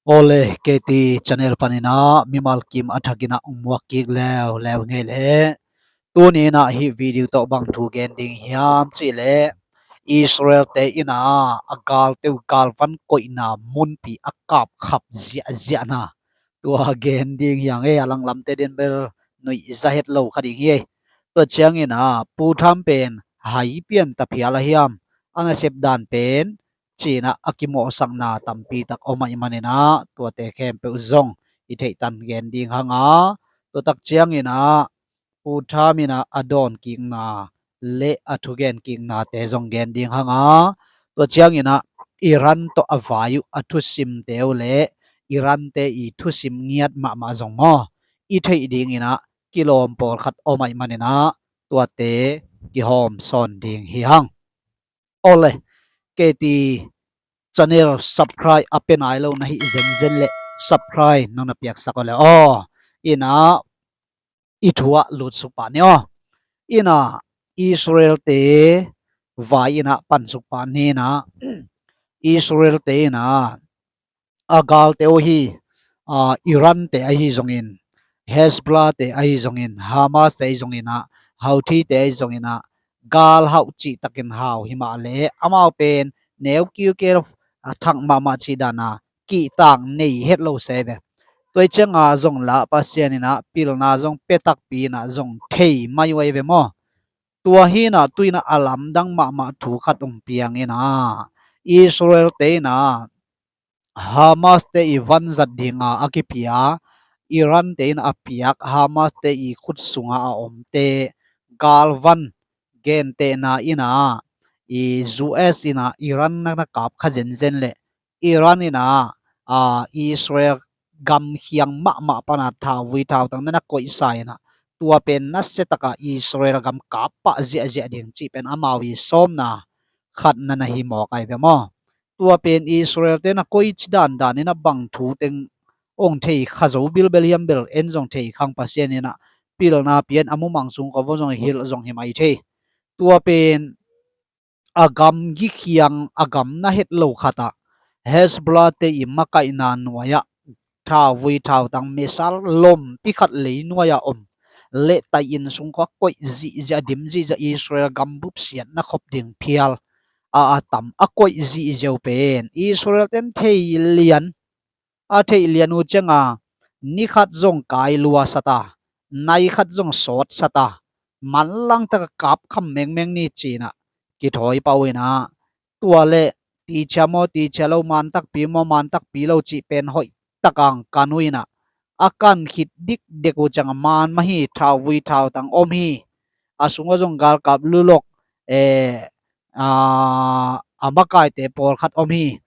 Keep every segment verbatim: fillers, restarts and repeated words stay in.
Awle, K T channel panin ah mimal kim a thakin ah hong muak kik leuleu ngei leh, tuni in ah hih video tawh bang thu gen ding hiam cih leh, Israel-te in ah a galte uh galvan koihna munpi a kapkhap ziahziahna, tua gen ding hi hang e. A langlamte din bel nuihza het lo kha ding hi e. Tua ciangin ah Pu Tham pen hai pian ta phial a hiam, a nasep dan pen ci-in ah a kimawhsakna tampi tak om ahih manin ah tuate khempeuh zong i theihtan gen ding hang a, tua tak ciangin ah Pu Tham in ah a dawnkikna le a thugenkiknate zong gen ding hang a, tua ciangin ah Iran tawh a vai uh a thusimte uh le Iran-te i thusim ngiat mahmah zong maw, i theih dingin ah kilawm pawlkhat om ahih manin ah tuate kihawm sawn ding hi hang. Awle, K T channel subscribe a pia nai lo na hih zenzen leh subscribe nong na piaksak aw le aw. In ah i thu ah lutsuk pah ni aw. In ah Israel-te vai in ah pansuk pah ni. In ah Israel-te in ah a galte uh hi, ah, Iran-te ahi zongin, Hezbollah-te ahi zongin, Hamas-te ahi zongin ah, Houthi-te ahi zongin ah, gal hauh cihtakin hau hi mah leh amau pen neu kiukel a thak mahmah cih dan a kihtak nei het lo se ve. Tua hi ciang a zong lah Pasian in ah pilna zong pia takpi in ah zong thei mai uh ahi ve maw. Tua hi in ah tu in ah a lamdang mahmah thu khat hong piang in ah, Israel-te in ah Hamas-te i vanzat ding a a kipia, Iran-te in a piak Hamas-te i khut sungah a omte galvan gentehna in ah, i U S in ah Iran na na kap kha zenzen leh Iran in ah, a, Israel gam khiang mahmah pan a thauvui thautang na na koihsa in ah, tua pen nasia tak a Israel gam kap pah ziahziah ding cih pen amau i sawmna khat na na hi mawk ahi ve maw. Tua pen Israel-te na koici dandan in ah bang thu teng hong thei kha zo bilbel hiam bel, en zong thei khang Pasian in ah pilna pia in a mumang sung kawm zong hilh zong hi mai thei. Tua pen a gam gikhiang, a gam na het lo khat ah Hezbollah-te i makaihna nuai ah thauvui thautang missile lompi khat lei nuai ah om le tai inn sung khawng koih zihziah, dim zihziah, Israel gambup siatna khop ding phial a a tam a koih zihziah uh pen Israel-ten thei lian, a theih lian uh ciang a ni khat zong kai luasat a, nai khat zong sawtsat a, manlang tak a kap kham mengmeng ni ci-in ah kithawi pah uh in ah, tua leh ticia maw ticia lo, man takpi maw man takpi lo cih pen hoih tak a hong kan uh in ah, a kan khit dikdek uh ciang a man mah hi, thauvui thautang om hi, a sung ah zong galkap lulok, eh, a, a makaite pawlkhat om hi,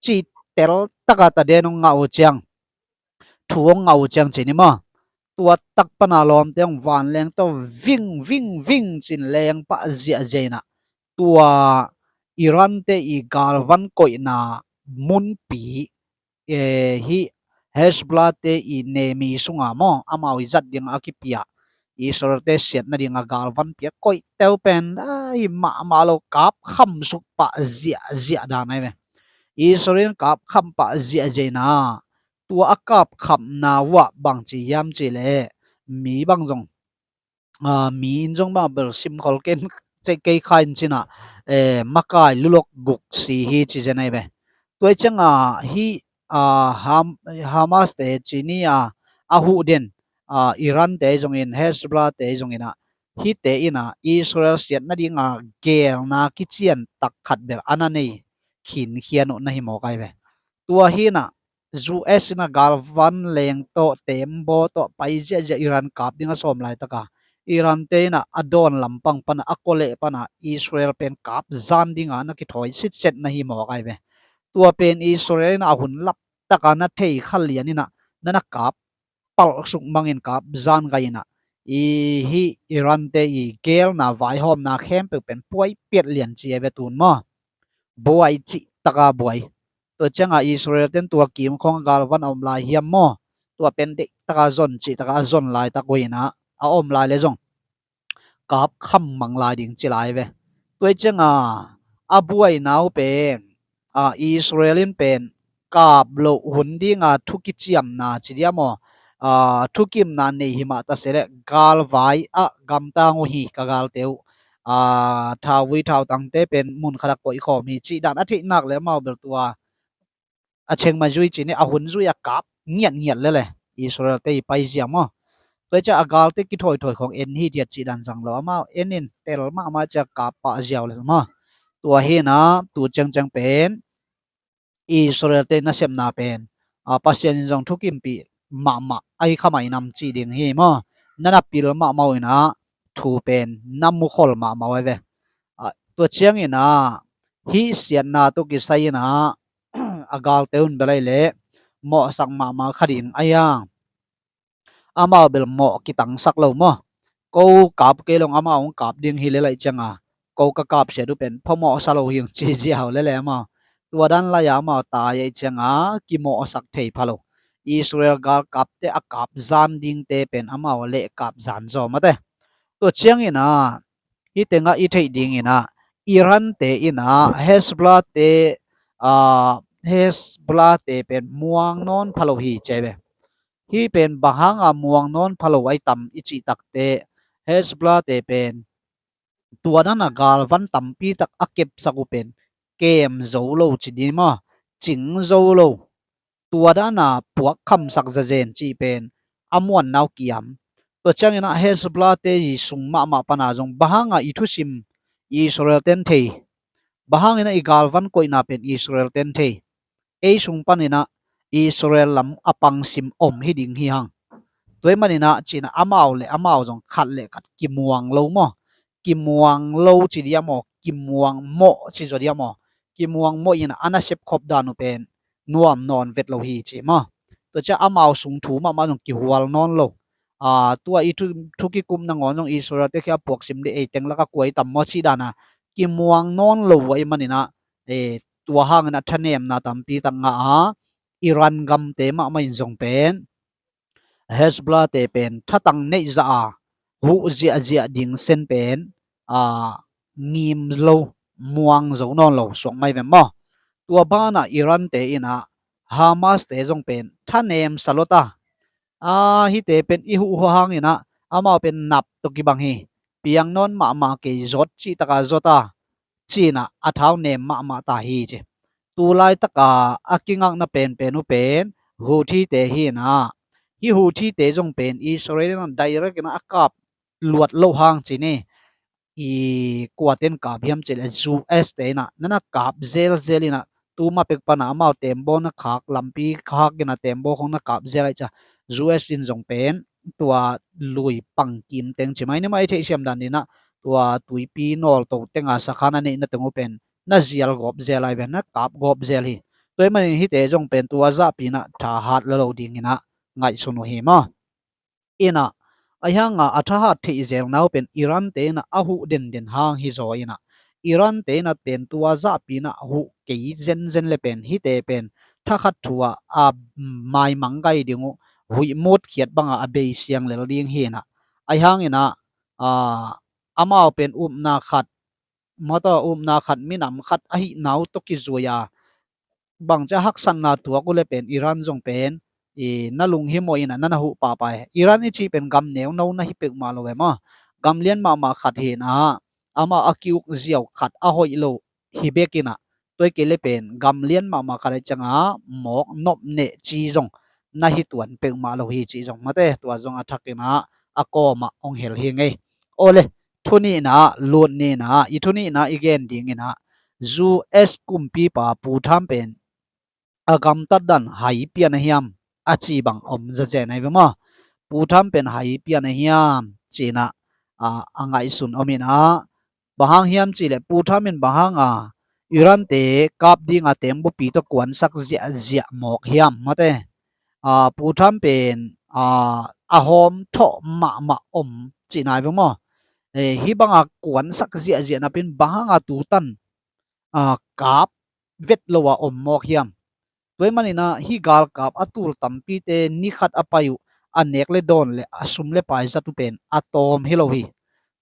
cih tel tak a taden hong ngah uh ciang, thu hong ngah uh ciang ci ni maw. Tua tak pan a lawmte hong vanleng tawh ving ving ving ci-in leng pah ziahziah in ah, tua Iran-te i galvan koihna munpi, eh, hih Hezbollah-te i nemi sung a maw, amau i zat ding a kipia, Israel-te siatna ding a galvan piak koihte uh pen dai mahmah lo, kap khamsuk pah ziahziah dan ahi ve. Israel in kap kham pah ziahziah in ah, tua a kap khamna uh ah bang ci hiam cih leh, mi bang zong, a, mi in zong bang bel sim khol ken, cih kei kha in ci-in ah, eh, makai lulok guk si hi ci zen ahi ve. Tua hi ciang a hih, a, Ham-, Hamas-te ci ni a, a huh den, a, Iran-te zongin, Hezbollah-te zongin ah, hihte in ah Israel siatna ding a geelna kician tak khat bel a na nei khinkhian uh na hi mawk ahi ve. Tua hi in ah U S in ah galvan leng tawh, tembaw tawh pai ziahziah Iran kap ding a sawm laitak a, Iran-te in ah a dawn lampang pan a, a kawleh pan a Israel pen kap zan ding a na kithawi sitset na hi mawk ahi ve. Tua pen Israel in ah a hun lap tak a na thei kha lian in ah, na na kap palh suk mangin kap zan gai in ah, i hih Iran-te i geelna vaihawmna khempeuh pen puai piat lian ci ahi ve tun maw. Buai cih tak a buai. Tua ciang a Israel-ten tua kim khawng a galvan a om lai hiam maw. Tua pen deih tak a zon cih tak a a zon laitak uh in ah, a om lai leh zong kap kham mang lai ding ci lai ve. Tua hi ciang a, a buaina uh pen, a, Israel in pen kap loh hun dinga thu kiciamna ci diam aw, aa, thukimna nei hi mah ta se leh galvai ah gamtang uh hi ka galte uh, aa, thauvui thautangte pen mun khat ah koihkhawm hi cih dan a theih nak leh amau bel tua a chengmai zui ci ni a hun zui a kap ngiatngiat lele Israel te i paizia maw. Tua i cia a galte kithoithoi khong en hi tiat cih dan zang lo amau en in tel mahmah cia kap pah ziau lel maw. Tua hi na tu ciangciang pen Israel te nasepna pen a Pasian in zong thukimpih mahmah ahi khamai nam cih ding hi maw. Nana pil mahmah uh ina thu pen na mukhol mahmah uh ai ve. A, tua ciang ina hih siatna tu kisai ina a galte un belai le mawhsak mahmah kha ding ahi a. Amau bel mawh kitangsak lo maw. Ko kap kei long amau hong kap ding hi le laih cianga ko ka kap siat uh pen phamawhsa lo hi hong ci ziau lele amau. Tua dan lai-a amau tai aih cianga kimawhsak thei pha lo. Israel galkapte a kap zan dingte pen amau leh kap zan zaw mate. Tua ciang ina hih tengah i theih ding ina Iran te ina Hezbollah te, aa, Hezbollah te pen muang nawn pha lo hi cei ve. Hih pen bang hanga muang nawn pha lo ai tam i cih takte Hezbollah te pen tua dana galvan tampi tak a kepsak uh pen kem zo lo ci ding maw, cing zo lo. Tua dana puak khamsak zazen cih pen a muan nau kiam. Tua ciangin ah Hezbollah te i sung mahmah pana zong bang hanga i thusim Israel ten thei, bang hangin ah i galvan koihna pen Israel ten thei. Ei sung panin ah Israel lam a pangsim om hi ding hi hang. Tua i manin ah cina amau le amau zong khat le khat kimuang lo maw. Kimuang lo ci diam aw, kimuang mawh ci zaw diam aw. Kimuang mawh ina a nasep khop dan uh pen nuam nawn vet lo hi ci maw. Tua cia amau sung thu mahmah zong kihual nawn lo. Aa, tua i thu, thu kikum nangawn zong Israel te khia puaksim dih ei teng laka kuai tam maw cih dana kimuang nawn lo uh ai manin ah, e, tua hangin a thanemna tampi tak ngah a Iran gamte mahmah in zong pen Hezbollah te pen thatang neih zah a huh ziahziah ding sen pen, aa, ngim lo, muang zo nawn lo suak mai vem maw. Tua banah Iran te inah Hamas te zong pen thanem sa lota. Aa, hihte pen i huh hua hangin ah amau pen nap tawh kibang hi. Piang nawn mahmah kei, zot cih taka zota. Cinah a thau nem mahmah ta hi ci. Tulaitaka a kingakna penpen uh pen Houthi te hi inah, hih Houthi te zong pen Israel inah direct inah a kap luat loh hang ci ni. I kuaten kap hiam cih leh U S te inah nana kap zelzel inah tuma pek pana amau tembaw na khak, lampi khak inah tembaw khong na kap zel ai cia. U S in zong pen tua lui pangkim teng ci mai ni mah i theihsiam dan inah tua tuipi nawlto tenga sakhan a neihna teng uh pen na zial gawp zel ai ve, na kap gawp zel hi. Tua i manin hihte zong pen tua zahpi inah thahat la lo ding inah ngaihsun uh hi maw. Inah ahi hanga a thahat theih zelna uh pen Iran te inah a huh denden hang hi zaw inah Iran te inah pen tua zahpi inah huh kei zenzen le pen hihte pen thakhat thu ah a maimang gai ding uh huih mut khiat banga a bei siang lel ding hi inah. Ahi hang inah, aa, amau pen upna khat, mawtaw upna khat, minam khat ahi nau tawh kizui a bangcia haksatna tuak uh le pen Iran zong pen i na lunghimawh inah nana huh pahpah e. Iran i cih pen gam neuno na hi peuhmah lo e maw. Gam lian mahmah khat hi inah amah a ki-uk ziau khat a hoih lo hi bek inah tua i kei le pen gam lian mahmah khat a cianga mawk nop neh ci zong na hi tuan peuhmah lo hi cih zong mate, tua zong a thak inah a kawmah hong hel hi ngei. Awle, thu nihna, lut nihna, i thu nihna i gen ding inah U S kumpipa Pu Trump pen a gamtat dan hai pian a hiam a ci bang om zazen ai ve maw. Pu Trump pen hai pian a hiam cinah, a, a ngaihsun om inah bang hang hiam cih leh Pu Trump in bang hanga Iran te kap dinga tembaw pi tawh kuansak ziahziah mawk hiam mate. Aa, Pu Trump pen, aa, a hawm thawh mahmah om cihna ai ve maw. Eh, hih banga kuansak ziahziah napin bang hanga tutan, aa, kap vet lo a om mawk hiam. Tua i maninah hih galkap a tul tampite ni khat a pai uh a nek le dawn le a sum le pai zat uh pen a tawm hi lo hi.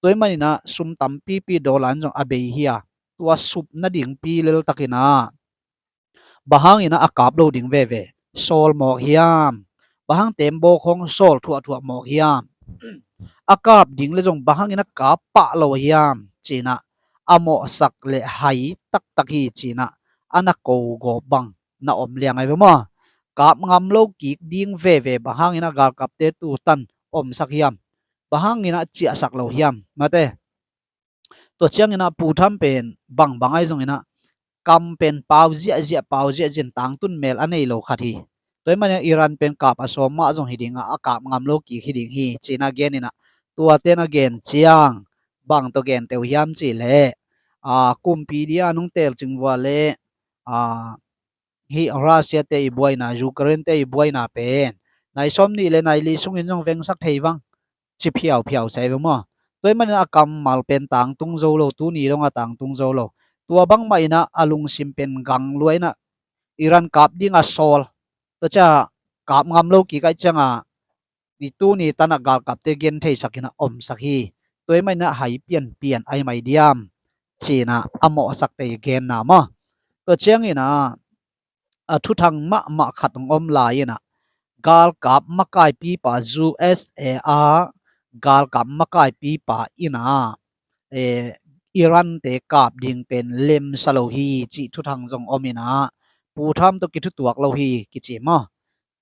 Tua i maninah sum tampipi dollar in zong a bei hi a, tua sup nadingpi leltakinah Bang hangin ah a kap lo ding veve sawl mawk hiam? Bang hang tembaw khawng sawl thuahthuah mawk hiam? A kap ding le zong bang hangin a kap pah lo hiam? Ci-in ah a mawhsak le hai taktak hi ci-in ah a na ko gawp bang na om liang ai ve maw? Kap ngam lo kik ding veve bang hangin ah galkapte tu tan omsak hiam? Bang hangin ah ciahsak lo hiam? Mate. Tua ciangin ah Pu Tham pen bangbang ai zongin ah kam pen pau ziahziah, pau ziahziah in tangtun mel a nei lo khat hi. Tua ahih manin ah Iran pen kap a sawm mah zong hi ding a, a kap ngam lo kik hi ding hi ci-in ah genin ah, tuate na gen ciang bang tawh gen teuh hiam cih leh, a, kumpi dia nung telcing vua le, a, hih Russia te i buaina, Ukraine te i buaina pen nai sawmnih le nai li sungin zong vengsak thei vang ci phiauphiau sa ai ve maw? Tua ahih manin ah a kammal pen tangtung zo lo, tuni dong a tangtung zo lo. Tua bangmah in ah a lungsim pen gang lua in ah Iran kap ding a sawl. Tua ciang kap ngam lo kik ai ciang a, i tuni tan ah galkapte gentheisak in ah omsak hi. Tua ahih manin ah hai pianpian ai mai diam ci-in ah a mawhsakte i genna maw? Tua ciangin ah a thuthang mahmah khat hong om lai in ah, galkap makaipipa, U S A a galkap makaipipa in ah, eh, Iran te kap ding pen lemsa lo hi cih thuthang zong om in ah, Pu Tham tawh kithutuak lo hi kici maw?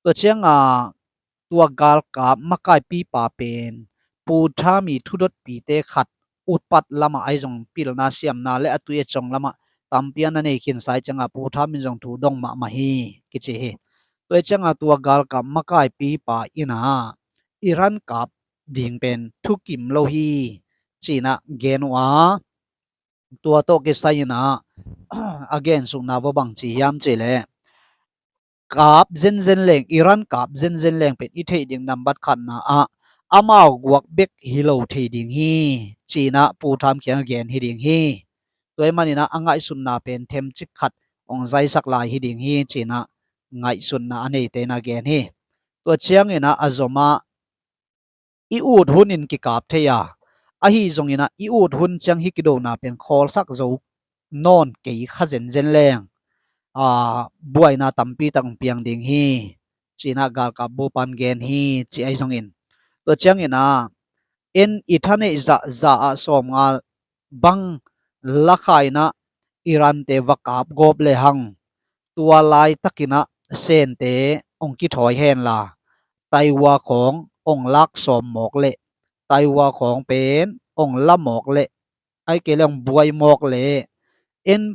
Tua ciang a tua galkap makaipipa pen Pu Tham i thudotpite khat, utpat lamah ai zong pilna siamna le a tui a cong lamah tampi a na nei khinsa ai ciang a Pu Tham in zong thu dong mahmah hi kici hi. Tua ciang a tua galkap makaipipa in ah Iran kap ding pen thukim lo hi ci-in ah gen uh a, tua tawh kisai in ah a gensukna va bang ci hiam cih leh, kap zenzen leng, Iran kap zenzen leng pen i theih ding nambat khatna ah amau guak bek hi lo thei ding hi ci-in ah Pu Tham kiang a gen hi ding hi. Tua ahih manin ah a ngaihsutna pen themcik khat hong zaisak lai hi ding hi ci-in ah ngaihsutna a neite in ah gen hi. Tua ciangin ah a zom ah i ut hun in kikap thei a, ahi zongin ah i ut hun ciang hih kidona pen khawlsak zo nawn kei kha zenzen leng, a, buaina tampi tak hong piang ding hi ci-in ah galkap bupa in gen hi ci ai zongin, tua ciangin ah en i thaneih zahzah ah sawmnga bang la kha in ah Iran te va kap gawp lehang, tua laitakin ah Sente hong kithawi henla, Taiwan khawng hong lak sawm mawk leh, Taiwan khawng pen hong la mawk leh, ahih kei leh hong buai mawk leh, en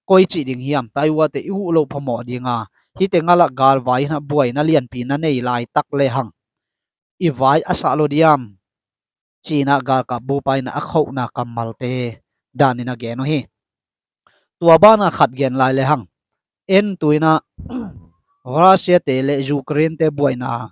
koi cih ding hiam, Taiwan te i huh loh phamawh ding a, hihte ngal ah galvai in ah buaina lianpi na nei laitak lehang i vai a sah lo diam ci-in ah galkap bupa in ah a khohna kammalte danin a gen uh hi. Tua banah khat gen lai lehang, en tu-in ah Russia te le Ukraine te buaina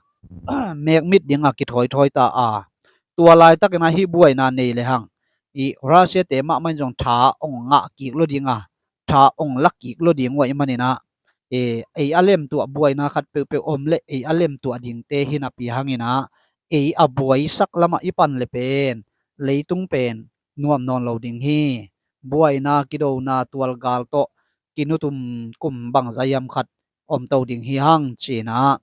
mekmit ding a kithawithawi ta a, tua laitakin ah hih buaina nei lehang i Russia te mahmah in zong tha hong ngah kik lo ding a, tha hong lak kik lo ding uh ahih manin ah, e, ei a lemtuah buaina khat peuhpeuh om leh ei a lemtuah dingte hi napi hangin ah, ei a buaisak lamah i pan leh pen leitung pen nuam nawn lo ding hi. Buaina, kidona, tualgal tawh kinutum kum bangzah hiam khat om to ding hi hang ci-in ah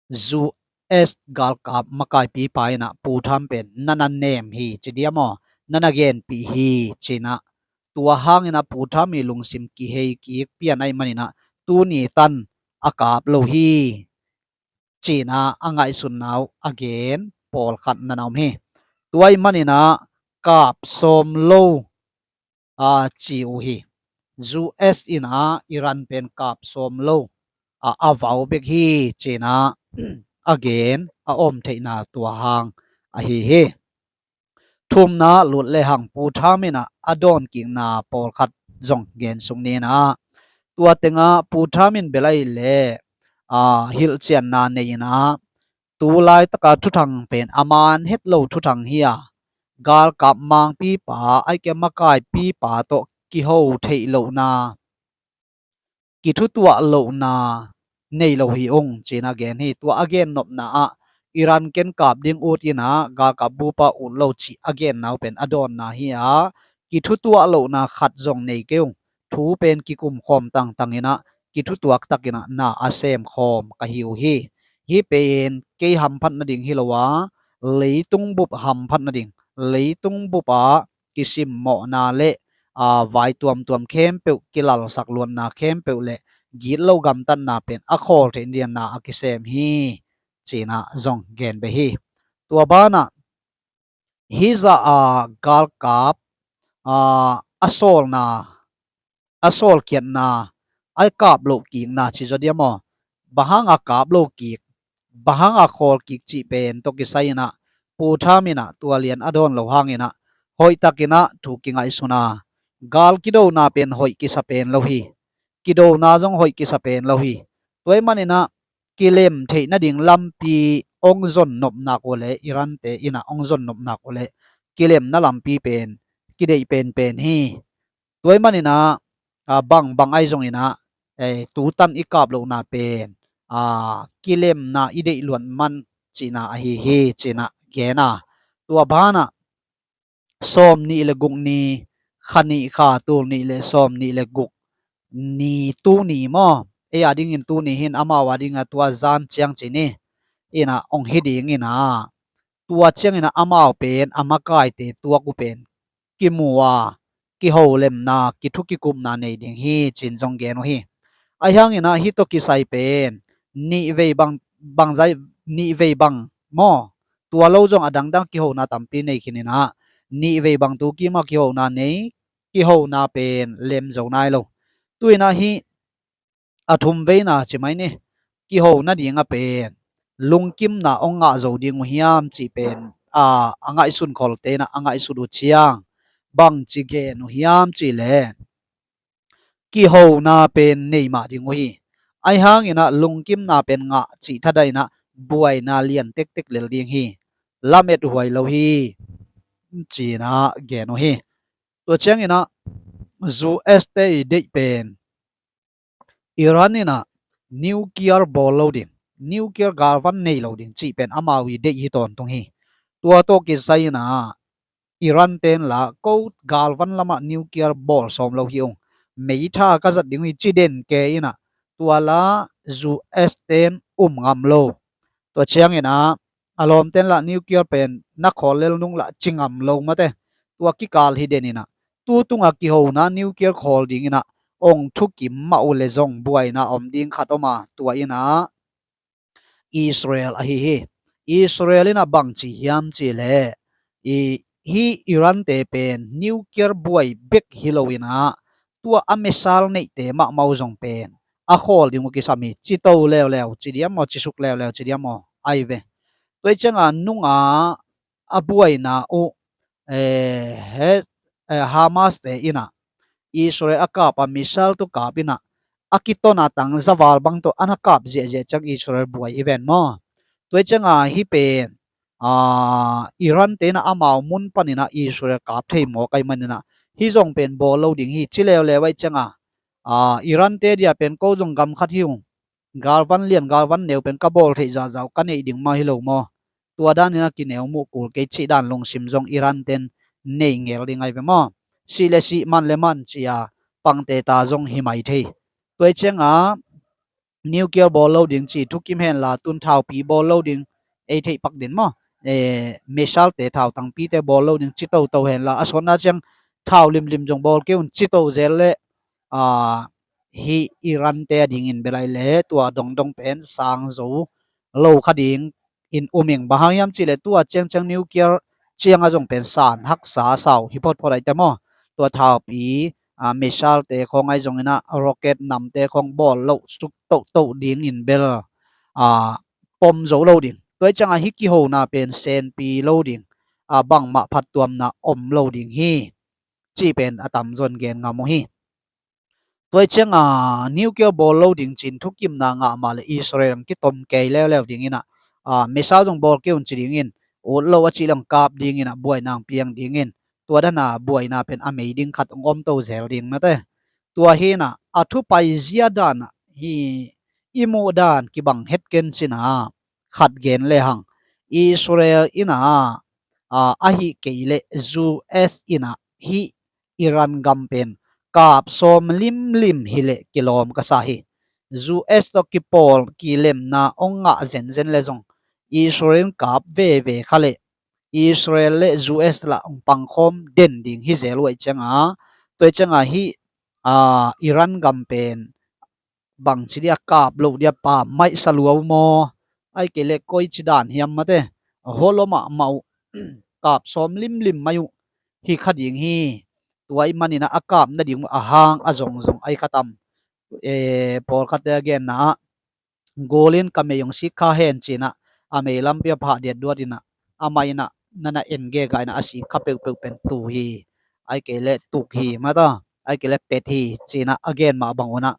U S galkap makaipipa in ah Pu Tham pen na na nem hi ci diam aw, na na genpih hi ci-in ah, tua hangin ah Pu Tham i lungsim kihei kik pian ahih manin ah tuni tan a kap lo hi ci-in ah a ngaihsutna uh a gen pawlkhat na na om hi. Tua ahih manin ah kap sawm lo a ci uh hi. U S in ah Iran pen kap sawm lo a, a vau bek hi ci-in ah a gen a om theihna tua hang ahi hi. Thumna lut lehang Pu Tham in ah a dawnkikna pawlkhat zong gensuk ni in ah, tua tengah Pu Tham in bel ahih leh, a, hilhcianna nei in ah, tu laitaka thuthang pen a man het lo thuthang hi a, galkap mangpipa, ahih kei leh makaipipa tawh kiho theih lohna, kithutuah lohna nei lo hi ung ci-in a gen hi. Tua a gennopna ah Iran ken kap ding ut in ah galkap bupa ut lo cih a genna uh pen a dawnna hi a, kithutuah lohna khat zong nei kei ung. Thu pen kikumkhawm tangtang in ah kithutuak takin ah na a semkhawm ka hi uh hi. Hih pen kei hamphat nading hi lo a, leitung bup hamphat nading, leitung bup ah kisimmawhna le, aa, vai tuamtuam khempeuh, kilalsak luatna khempeuh le gitloh gamtatna pen a khawl theih nading ah na a kisem hi, ci-in ah zong gen beh hi. Tua banah hih zah a galkap, aa, a sawlna, a sawlkhiatna, a kap loh kikna ci zaw diam aw. Bang hang a kap loh kik, bang hang a khawl kik cih pen tawh kisai-in ah Pu Tham in ah tua lian a dawn lo hangin ah hoihtakin ah thu kingaihsun a, gal kidona pen hoih kisa pen lo hi. Kidona zong hoih kisa pen lo hi. Tua ahih manin ah kilem theih nading lampi hong zon nopnak uh leh, Iran-te in ah hong zon nopnak uh leh kilemna lampi pen kideih penpen hi. Tua ahih manin ah, aa, bangbang ahi zongin ah, eh, tutan i kap lohna pen, aa, kilemna i deih luat man cihna ahi hi, ci-in ah gen a. Tua banah sawm nih le guk ni, kha nih kha tul nih le sawm nih le guk ni, tuni maw, ei a dingin tuni hi-in, amau a dingin ah tua zan ciang ci ni, in ah hong hi dingin ah, tua ciangin ah amau pen a makaite tuak uh pen kimu a, kiholemna, kithu kikupna nei ding hi, ci-in zong gen uh hi. Ahi hangin ah hih tawh kisai pen nih vei bang, bangzah, nih vei bang maw, tua lo zong a dangdang kihona tampi nei khin in ah, nih vei bang tu kim a kihona nei, kihona pen lem zo nai lo. Tu-in ah hih a thum veina ci mai ni, kiho nading a pen lungkimna hong ngah zo ding uh hiam cih pen, aa, a ngaihsun kholte in ah a ngaihsut uh ciang bangci gen uh hiam cih leh, kihona pen nei mah ding uh hi. Ahi hangin ah lungkimna pen ngah cih thadah in ah buaina lian tektek lel ding hi. Lamet huai lo hi, ci-in ah gen uh hi. Tua ciangin ah U S-te i deih pen Iran in ah nuclear bawl lo ding, nuclear galvan nei lo ding cih pen amau i deih hi tawntung hi. Tua tawh kisai-in ah Iran-ten lah ko galvan lamah nuclear bawl sawm lo hi ung, meitha ka zat ding uh hi ci den kei in ah, tua lah U S-ten um ngam lo. Tua ciangin ah a lawmten lah nuclear pen na khawl lel nung lah ci ngam lo mate. Tua kikal hi den in ah, tu tungah kihona nuclear khawl dingin ah hong thukim mah uh leh zong buaina om ding khat om a, tua in ah Israel ahi hi. Israel in ah bangci hiam cih leh, i, hih Iran-te pen nuclear buai bek hi lo in ah, tua a missile neihte mahmah uh zong pen a khawl ding uh kisam hi, ci to leuleu ci diam aw, ci suk leuleu ci diam aw, ai ve. Tua hi ciangah nunga a buaina uh, eh, he, eh, Hamas-te in ah Israel a kap a, missile tawh kap in ah, a kiton a tang zaval bang tawh a na kap ziahziah ciang Israel buai hi ven maw. Tua hi ciangah hih pen, aa, Iran-te in ah amau mun panin ah Israel kap thei mawk ahih manin ah, hih zong pen bawl lo ding hi ci leuleu ahih ciangah, aa, Iran-te dia pen ko zong gam khat hi ung, galvan lian galvan neu pen ka bawl theih zahzah uh ka neih ding mah hi lo maw, tua danin a kineu muh kul kei cih dan lungsim zong Iran-ten nei ngel ding ahi ve maw. Sih le sih, man le man ci-a pangte ta zong hi mai thei. Tua hi ciangah nuclear bawl lo ding ci thukim hen la, tun thaupi bawl lo ding ei theih pak den maw. Eh, missile-te, thau tangpite bawl lo ding ci toto hen la, a sawtna ciang thau limlim zong bawl kei un ci to zel leh, aa, hih Iran-te a dingin bel ahih leh tua dongdong pen sang zo lo kha ding in um ing. Bang hang hiam cih leh tua ciangciang nuclear ciangah zong pen san haksa sau hi photphot ahih teh maw. Tua thaupi, aa, missile-te khawng ahi zongin ah rocket namte khawng bawl loh suk tohtoh dingin bel, aa, pom zo lo ding. Tua hi ciangah hih kihona pen senpi lo ding, aa, bangmah phattuamna om lo ding hi, cih pen a tamzaw in gen ngam uh hi. Tua hi ciangah nuclear bawl lo ding ci-in thukimna ngah mah leh Israel ang kitom kei leuleu dingin ah, aa, missile zong bawl kei un ci dingin, ut lo a cih leh ang kap dingin ah, buaina ang piang dingin, tua dan a buaina pen a mei ding khat ang om to zel ding mate. Tua hi-in ah a thu paizia dan ah hih i muh dan kibang het ken cin ah, khat gen lehang, Israel in ah, aa, ahih kei leh U S in ah hih Iran gam pen kap sawm limlim hi leh kilawm ka sa hi. U S tawh kipawl kilemna hong ngah zenzen le zong Israel in kap veve kha leh Israel le U S lah hong pangkhawm den ding hi zel uh ahih cianga, tua ahih cianga hih Iran gam pen bangci dia kap loh dia pammaih sa lua uh maw? Ahih kei leh koici dan hiam mate, holo mahmah uh, kap sawm limlim mai uh hi kha ding hi. Tua ahih manin a kap nading uh a hang a zongzong ahi kha tam? Pawlkhatte a genna ah, gul in ka mei hong sik kha hen ci-in ah, a mei lampi a phah diatduat in ah, amah in ah na na en gega in ah a sik kha peuhpeuh pen tuu hi, ahih kei leh tuk hi mate, ahih kei leh pet hi ci-in ah a gen mah bang un ah,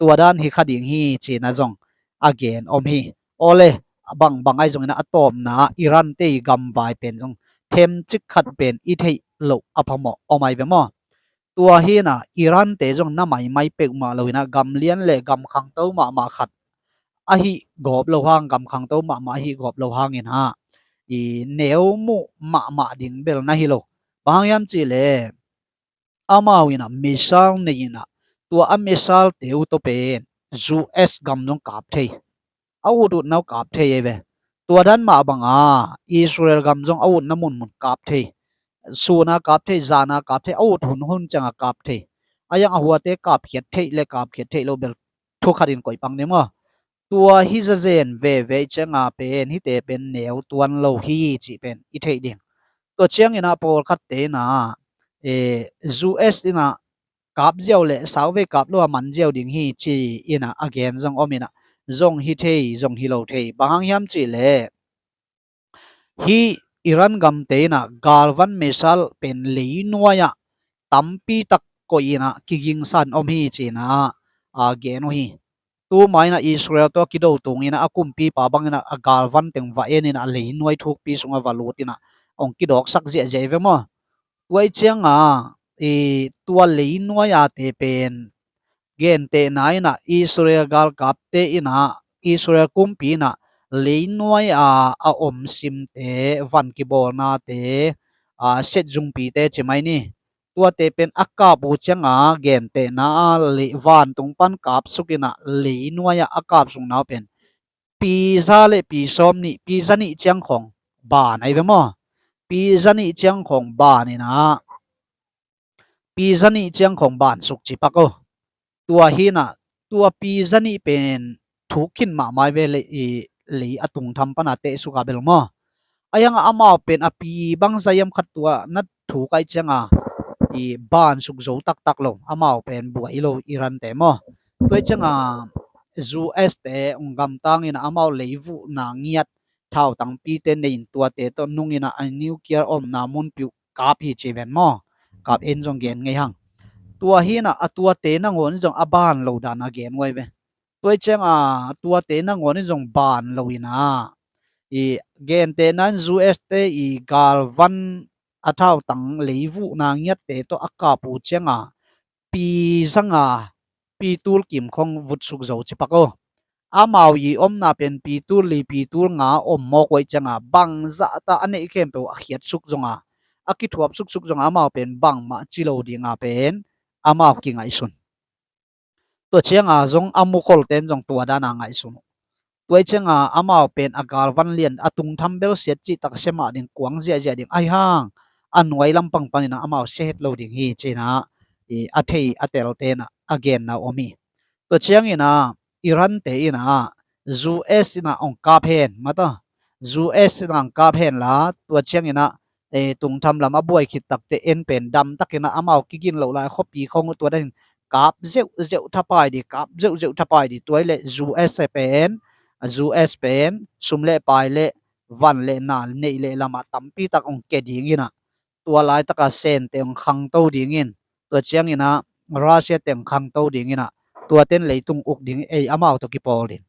tua dan hi kha ding hi ci-in ah zong a gen om hi. Awle, bangbang ahi zongin ah a tawpna ah Iran te i gamvai pen zong themcik khat pen i theih loh a phamawh om ahi ve maw? Tua hi-in ah Iran te zong na maimai peuhmah lo-in ah gamlian le gamkhangto mahmah khat ahi gawp lo hang, gamkhangto mahmah ahi gawp lo hangin ah i neu muh mahmah ding bel na hi lo. Bang hang hiam cih leh amau in ah missile nei in ah, tua a missile te uh tawh pen U S gam zong kap thei, a ut utna uh kap thei ahi ve. Tua dan mah banga Israel gam zong a utna munmun kap thei, sun a kap thei, zan a kap thei, a ut hunhun cianga kap thei. A yang a huate kapkhiat theih le kapkhiat theih loh bel thu khat in koih pang ding maw? Tua hi zazen veve cianga pen hihte pen neu tuan lo hi cih pen i theih ding. Tua ciangin ah pawlkhatte in ah U S in ah kap ziau le sauvei kap lo a man ziau ding hi ci-in ah a gen zong om in ah, zong hi thei zong hi lo thei. Bang hang hiam cih leh hih Iran gamte in ah galvan missile pen leinuai ah tampi tak koih in ah kigingsan om hi ci-in ah a gen uh hi. Tuma in ah Israel tawh a kido tungin ah a kumpipa bangin ah a galvan teng va en in ah a leinuai thukpi sungah va lut in ah hong kidawksak ziahziah hi ve maw? Tua ahih cianga tua leinuai a te pen gentehna in ah Israel galkapte in ah Israel kumpi in ah leinuai a a om simte, van kibawlnate, a set zungpite ci mai ni, tuate pen a kap uh cianga gentehna a vantung pan kapsuk in ah leinuai a a kapsukna uh pen pi za le pi sawm nih, pi za nih ciang khawng ban ahi ve maw? Pi za nih ciang khawng ban in ah pi za nih ciang khawng bansuk ci pak uh. Tua hi-in ah tua pi za nih pen thuk khin mahmah hi ve, lei a tungtham pana tehsuk a bel maw? A hiangah amau pen a pi bangzah hiam khat tua na thuk ahih cianga bansuk zo taktak lo, amau pen buai lo Iran te maw? Tua ahih cianga U S te hong gamtang in ah amau leivuhna ngiat thautangpite nei in tuate tawh nung in ah a nuclear omna munpi uh kap hi ci ven maw? Kap en zong gen ngei hang. Tua hi-in ah a tuate nangawn in zong a ban lo dan a gen uh ahi ve. Tua ahih cianga tuate nangawn in zong ban lo in ah gentehna in U S te i galvan a thautang leivuhna ngiatte tawh a kap uh cianga pi za nga, pi tul kim khawng vutsuk zo ci pak uh. Amau i omna pen pi tul li, pi tul nga om mawk uh ahih cianga bangzah ta a neih khempeuh a khiatsuk zonga, a kithuapsuksuk zonga amau pen bangmah ci lo dinga pen amau kingaihsun. Tua cianga zong a mukholten zong tua dana ngaihsun uh. Tua ahih cianga amau pen a galvan lian a tungtham bel siat cih tak sia mah ding, kuang ziahziah ding ahi hang a nuai lampang panin ah amau sia het lo ding hi ci-in ah a thei a telten ah a genna uh om hi. Tua ciangin ah Iran te in ah U S in ah hong kap hen mate, U S in ah hong kap hen la, tua ciangin ah tungtham lam a buai khit takte en pen damtakin ah amau kigin loh lai khuapi khawng uh tua danin kap zeuhzeuh thapai dih, kap zeuhzeuh thapai dih. Tua hi leh U S pen, U S pen sum le pai le van le na neih le lamah tampi tak hong kia dingin ah, tua laitaka Sente hong khangto dingin, tua ciangin ah Russia te hong khangto dingin ah, tuaten leitung uk ding, ei amau tawh kipawl ding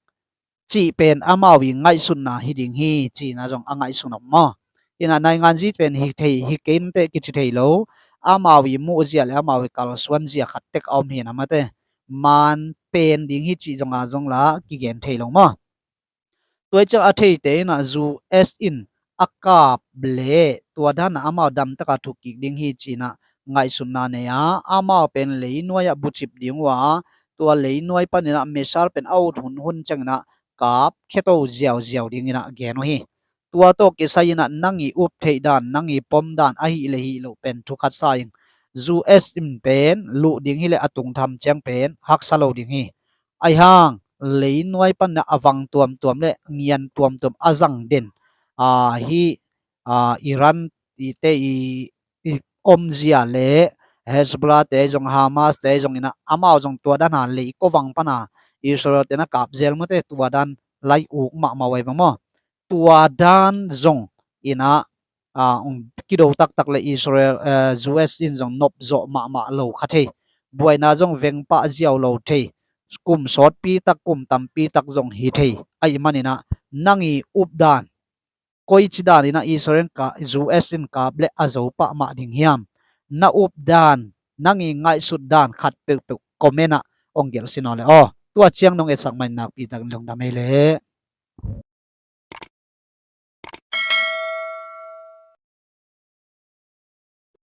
cih pen amau i ngaihsutna hi ding hi ci-in ah zong a ngaihsun om maw? Hi-in ah nainganzi pen hi thei hi kei inteh kici thei lo, amau i muhzia le amau i kalsuanzia khat tek a om hi-in ah mate, man pen ding hi cih zonga zong la kigen thei lo maw? Tua ahih ciang a theite in ah U S in a kap le tua dana amau damtaka thuk kik ding hi ci-in ah ngaihsutna nei a, amau pen leinuai ah bucip ding uh a, tua leinuai panin ah missile pen a ut hunhun ciangin ah kap kheto ziauziau dingin ah gen uh hi. Tua tawh kisai in ah nang i up theih dan, nang i pom dan ahih leh hih loh pen thu khat sa ing. U S in pen luh ding hi leh a tungtham ciang pen haksa lo ding hi. Ahi hang leinuai panin ah a vang tuamtuam le ngian tuamtuam a zang den, a, hi, a, Iran i te i, i omzia le Hezbollah te zong, Hamas te zong in ah amau zong tua dan a lei ko vang pan a Israel te na kap zel mate, tua dan lai uk mahmah uh ai vang maw. Tua dan zong in ah, a, ong kido taktak le Israel, eh, U S in zong nop zawh mahmah lo kha thei. Buaina zong veng pah ziau lo thei. Kum sawtpi tak, kum tampi tak zong hi thei. Ahih manin ah nang i up dan, koici dan in ah Israel ka, U S in kap le a zo pah mah ding hiam? Na up dan, nang i ngaihsut dan khat peuhpeuh comment ah ong gelh sin aw le aw. Tua ciang nong etsak mah in nakpi takin lungdam ei le.